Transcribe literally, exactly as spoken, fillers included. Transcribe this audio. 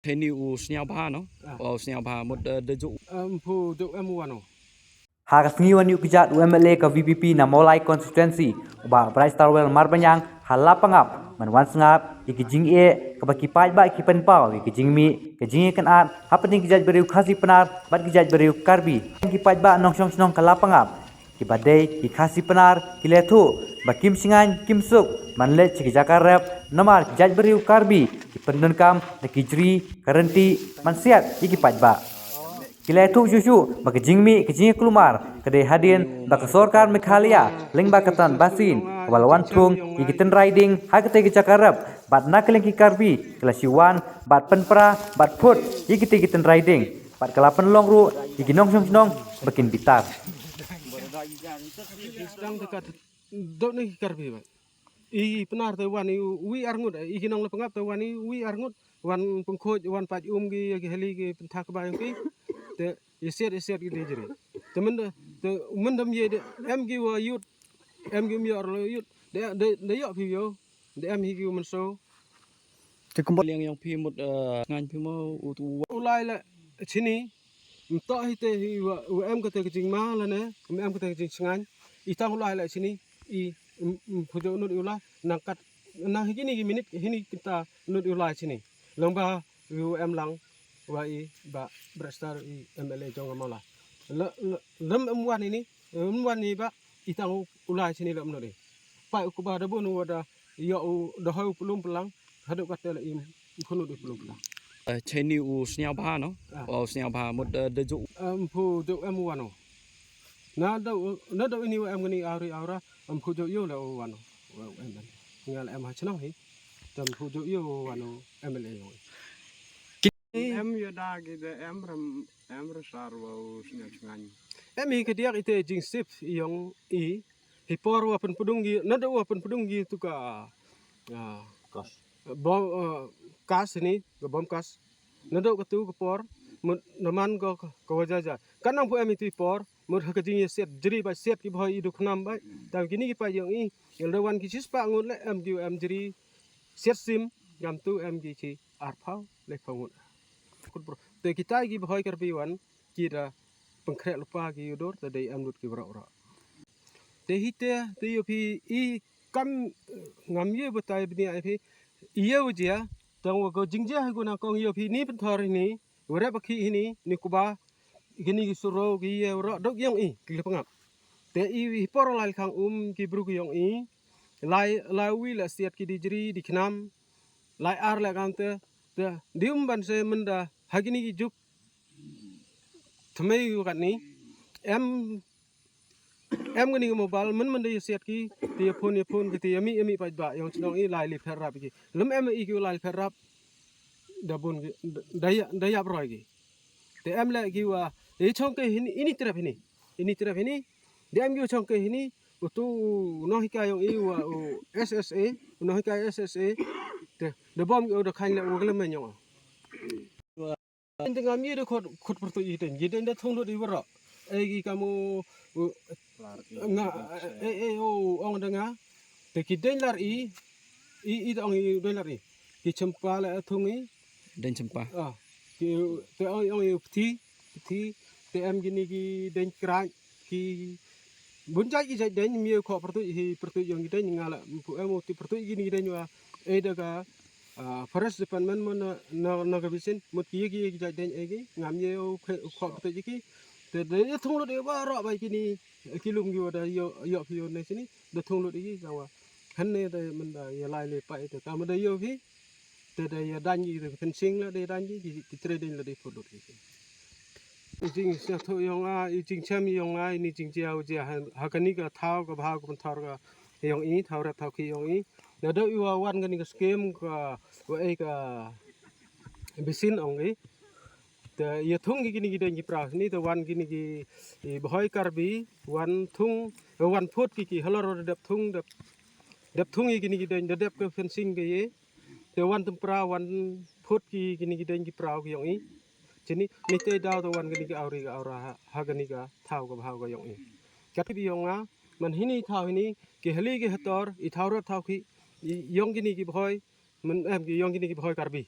Te ni u sniaw bha no. Ah. U sniaw bha mut, eh, de ju. Em phu ju em wan o. Ha ka sngi wan ïuh kjat u M L A ka V P P na Mawlai constituency, u Bah Brightstar Well Marbaniang, ha Lapangap, man wan sngap ïa ki jingeh kaba ki paidbah ki pynpaw ïa ki jingmih, ki jingeh kynat hapdeng ki jaitbynriew Khasi Pnar bad ki jaitbynriew Karbi. Ki paidbah nongshong shnong ka Lapangap, kiba dei ki Khasi Pnar, ki la ïathuh ba kim shngaiñ kim suk ban leit sha ki jaka rep, namar ki jaitbynriew Karbi ki pyndonkam da ki jri, ka rynti ban siat ïa ki paidbah. Ki la ïathuh shuh shuh ba ka jingmih ka jingïakulmar ka dei hadien ba ka sorkar Meghalaya lyngba ka Tan Basin kaba la wan thung ïa ki tynrai ding ha katei ka jaka rep, bad na ka liang ki Karbi ki la shu wan bad pynpra bad phut ïa kitei ki tynrai ding, bad ka la pynlong ruh ïa ki nongshong shnong ba kin bitar. Tang te ka dot ne ki Karbi ba i Pnar te wan i wi ar ngut, i ki nong Lapangap te wan i wi ar ngut, wan pynkhuid, wan pait um ki, ki hali ki pynthak ba ïong ki. Te i siat, i siat ki de jri. Te mynda, te mynda ym ïa de em ki wa yut, em ki ym ïa ar lo yut. De, de, de ïoh phi ïoh. De em hi ki wa mynsaw. Te kumba liang ïong phi mut, eh, ngaiñ phi mo u tu. U lai la chini. Mto hi te hi wa, wa em ka te ka jingma la ne, em ka te ka jingshngaiñ. I tang u lai la chini. I, m, m, phujo nud i u lai. Nang kat, nang hi kini ki minit, hini kita nud i u lai chini. Long ba, wi wa em lang, wa i, ba, Brightstar i M L A jong ka Mawlai. La, la, lem em wan ini, em wan ni ba, i tang u, u lai chini lem nud i. Pai u kuba da bun u wa da, ïa u da hoi u plum plang, haduh kata la im, u khunu di plum plang. Eh, cheni u sniaw bha no? Ah. U sniaw bha mut, eh, de ju. Em phu ju em wan o. Na da u, na da ini u em ngani auri aura, em phu ju ïo la u wan o. U em em. Ngal em ha chnong hi. Tem phu ju ïo u wan o M L A ïong. Em ïa da gi de em ram, em ra sar wa u sniaw chngaiñ. Em hi ka diak ite jingsip ïong i. Hi por wa pynpdung gi, na da wa pynpdung gi tu ka, ah, kas. Bom, ah, kas ni, ka bom kas. Na da ka tu ka por, mut na man ko ka, ka wa jaja. Kan nang pu em itu por, mut ha ka jing ya siat jri ba siat ki bhoi i du khnam ba. Tam kini ki pa yong i, yel da wan ki sis pa ngut le em ki em jri, siat sim, gam tu em ki ki ar phaw, le phaw ngut. Kut bro. Te kita ki bhoi Karbi wan, ki da pengkrek lupa ki udur, te dei em lut ki bro bro. Te hi te, te ïoh phi i kam, eh, ngam ïoh batai bini ai phi, ïoh jia, tang wa ko jingjia ha guna kong ïoh phi ni pynthor ni, wa rep akhi ni, ni kuba, gini ki suro, ki ïoh ro, dok yong i, ki le pengap. Te i, i por lai khang um, ki bru ki yong i, lai, lai wi la siat ki di jri, di khnam, lai ar la kam te, te, di um ban se mynda, ha gini ki juk, tmei yu kat ni, em, em gini ki mobile, myn myn da yu siat ki, ti ya phone, ya phone, ki ti ya mi, ya mi pait ba, yong chnong i lai li pher rap ki. Lem em i ki lai pher rap, da bun ki, da ya, da ya broi ki. Te em le ki wa, i chong ke hini, ini trep hini, ini trep hini, da em ki wa chong ke hini, u tu, u nong hikai yong i wa, u S S A, u nong hikai S S A, te, da bom ki u da khain le u glem men yong. Ente ngam ïa de khot, khot pyrtuit i deng. Ki deng da thung lut i wara. E ki kamu, u, nga, e, e, o, ong da nga. Te ki deng lar i, i, i da ong i deng lar i. Ki chempa la thung i. Deng chempa. Ah, ki, te ong, ong i pthi, pthi. Te em kini ki deng krach, ki bun jait ki jait deng, mi khot pyrtuit hi pyrtuit yong ki deng nga la, mpu em u ti pyrtuit kini ki deng wa. E da ka, ah, forest department mo na, na, na ka bisin, mut ki, ki, ki jait deng e ki, ngam ye u khe, u khot pyrtuit ki. Te da ye thung lut e wa ro ba kini, ki lum ki wa da yo, yo phi yo ne sini, da thung lut e ki, ka wa. Han ne da men da ye lai le pa e te, ka ma da yo phi. Te da ya dan ki, te fencing la da ya dan ki, ki, ki trading la da phut lut ki. I jing sia tho yong a, i jing chem yong a, ini jing jia u jia ha, ha kani ka thaw ka bha ka pynthor ka yong i, thaw rep thaw ki yong i. Na do i wa wan kani ka scheme ka, wa e ka bisin ong i. Te ya thung ki kini ki deng ki prau, ni te wan kini ki, i bhoi Karbi, wan thung, wan phut ki ki, halor dep thung, dep, dep thung i kini ki deng, dep ka fencing ka ye. Te wan tympra wan phut ki kini ki deng ki prau ki yong i. Chini, ni te daw te wan kini ki auri ka aura ha, ha kini ka thaw ka bhaw ka yong i. Ka ti bi yong nga, man hini thaw hini, ki hali ki hator, i thaw rep thaw ki, i yong kini ki bhoi, man em ki yong kini ki bhoi Karbi.